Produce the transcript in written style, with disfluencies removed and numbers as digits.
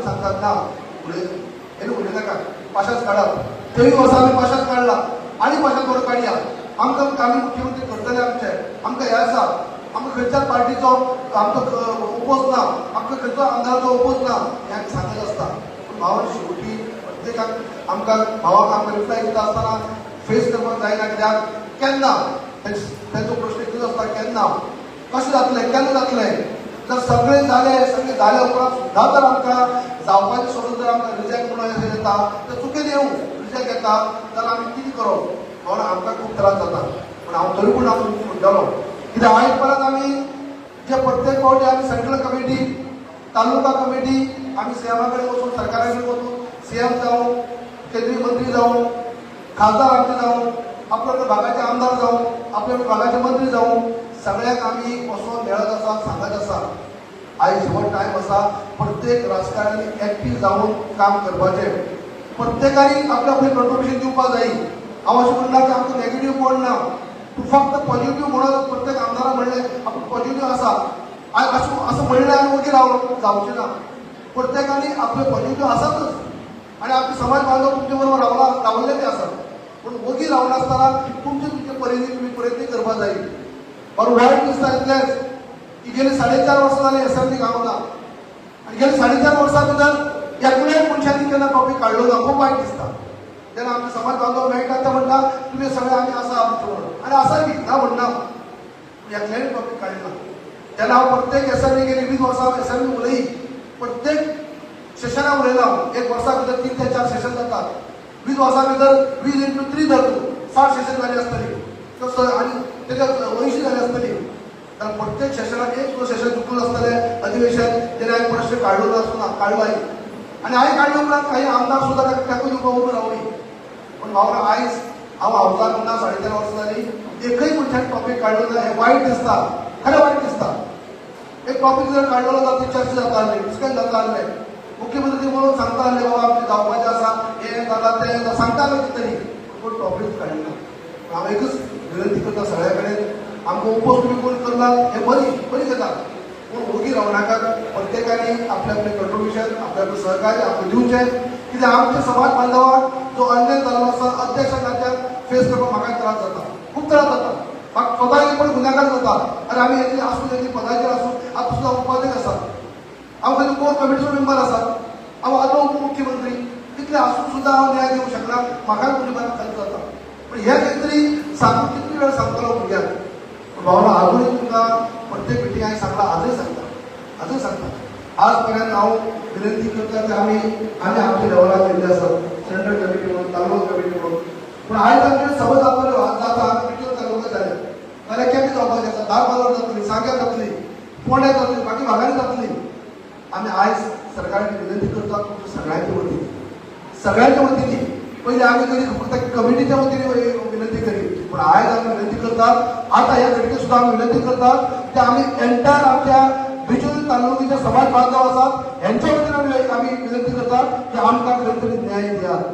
सांगतात ना उलय उलय नाका पाशाच काडात तेय वर्सा आमी पाशाच काडला आनी पाशाच बरो काडया आमकां आमी मुख्यमंत्री करतले आमचे आमकां हें आसा आमकां खंयच्याच पार्टीचो आमचो उपोस ना आमकां खंयचो आमदाराचो उपोस ना हें आमी सांगत आसता. पूण भावान शेवटी प्रत्येकाक आमकां भावाक आमकां रिप्लाय दिता आसतना फेस करपाक जायना कित्याक केन्ना तेंचो प्रश्न एकूच आसता केन्ना कशें जातलें केन्ना जातलें. जर सगळें जालें सगळें जाल्या उपरांत सुद्दां जर आमकां जावपाचें सोडून जर आमकां रिजेक्ट म्हणून येता तर चुकीन येवं रिजेक्ट येता जाल्यार आमी कितें करप म्हणून आमकां खूब त्रास जाता. पूण हांव तरी पूण हांव तुमकां म्हणटलो कित्याक आयज परत आमी जे प्रत्येक फावटी आमी सेंट्रल कमिटी तालुका कमिटी आमी सीएमा कडेन वचून सरकारा कडेन वचून सीएम जावं केंद्रीय मंत्री जावं खासदार आमचे जावं आपल्या आपल्या भागाचे आमदार जावं आपल्या आपल्या भागाचे मंत्री जावं सगळ्यांक आमी वचोन मेळत आसा सांगत आसा. आयज हो टायम आसा प्रत्येक राजकारणी एक्टीव जावन काम करपाचें प्रत्येकानी आपलें आपलें कॉन्ट्रिब्युशन दिवपाक जाय. हांव अशें म्हणना की आमकां नेगेटीव कोण ना तूं फक्त पॉझिटिव्ह म्हणून प्रत्येक आमदारान म्हणलें आपूण पॉझिटिव्ह आसा अशें म्हणलें आनी वगीर रावलो जावचें ना. प्रत्येकानी आपलें पॉझिटिव्ह आसातच आनी आपले समाज बांधव तुमचे बरोबर रावला रावल्ले बी आसात. पूण वगी रावनासतना तुमचे तुमचे परिधी तुमी प्रयत्न करपाक जाय. बरें वायट दिसता इतलेंच की गेली 4.5 वर्सां जालीं एसेंब्ली गावना आनी गेली 4.5 वर्सां भितर एकल्याय मनशांनी केन्ना टॉपीक काडलो ना. खूब वायट दिसता जेन्ना आमचे समाज बांधव मेळटात ते म्हणटा तुमी सगळे आमी आसा आमचे म्हणून आनी आसा बी ना म्हणना एकल्यानी टॉपीक काडलो ना. तेन्ना हांव प्रत्येक एसेंब्ली गेली 20 वर्सां एसेंब्ली उलयी प्रत्येक सेशना उलयला एक वर्सा भितर 3 ते 4 सेशन जातात 20 वर्सां भितर 20 × 3 धरतो 60 सेशन जाली आसतली आनी तेच्या 80 जाली आसतली. तर प्रत्येक सेशनाक एक सुद्दां सेशन चुकून आसतलें अधिवेशन तेन्ना हांवें प्रश्न काडलो ना काडलो हांवें आनी हांवें काडले उपरांत काही आमदार सुद्दां ताका दिवपाक उबो रावली. पूण भावना आयज हांव हावजाक ना 4.5 वर्सां जाली एकय मनशान टॉपीक काडलो ना हें वायट दिसता खरें वायट दिसता. एक टॉपीक जर काडलेलो जाल्यार ती चर्चा जाता आसली डिस्कस जाता आसलें मुख्यमंत्री म्हणून सांगता आसले बाबा आमचें जावपाचें आसा हें जालां तें सांगता आसलें कितें तरी पूण टॉपीक काडना. हांव एकूच विनंती करता सगळ्या कडेन आमकां उपोस तुमी कोण करनात हें बरी बरी गजाल पूण वगी रावनाकात. प्रत्येकानी आपलें आपलें कॉन्ट्रिब्युशन आपलें आपलें सहकार्य आमकां दिवचें कित्याक आमच्या समाज बांधवाक जो अन्याय जाल्लो आसा अध्यक्ष नात्यान फेस करपाक म्हाका त्रास जाता खूब त्रास जाता. म्हाका स्वताक पण गुन्यांवकार जाता आनी आमी हेतली आसूं हेतली पदाचेर आसूं आतां सुद्दां उपाध्यक्ष आसात हांव खंय कोर कमिटीचो मेंबर आसात हांव आदलो उपमुख्यमंत्री तितलें आसून सुद्दां हांव न्याय दिवंक शकना म्हाकाय म्हज्या मनाक खंत जाता. पूण हें कितें तरी सांगून कितले वेळ सांगतलो भुरग्यांक. पूण भावना आजूनय तुमकां प्रत्येक मिटींग हांवें सांगलां आजूय सांगता आजूय सांगता. आज पर्यंत हांव विनंती करता की आमी आमी आमच्या लेवलार केल्ले आसात सेंट्रल कमिटी म्हणून तालुका कमिटी म्हणून. पूण आयज आमचे सभा जातल्यो आज जाता बिचोल तालुका जाले जाल्यार केपें जावपाचें आसा धारबांदोड जातली सांग्यार जातली फोंड्या जातली बाकी भागांनी जातली. आमी आयज सरकाराक विनंती करता तुमच्या सगळ्यांच्या वतीन सगळ्यांच्या वतीन पयलीं आमी करी फक्त कमिटीच्या वतीन विनंती करी पूण आयज आमी विनंती करतात आतां ह्या घटके सुद्दां आमी विनंती करतात की आमी एंटायर आमच्या बिचोली तालुक्याच्या समाज बांधव आसात हेंच्या वतीन आमी विनंती करतात की आमकां खंय तरी न्याय दियात.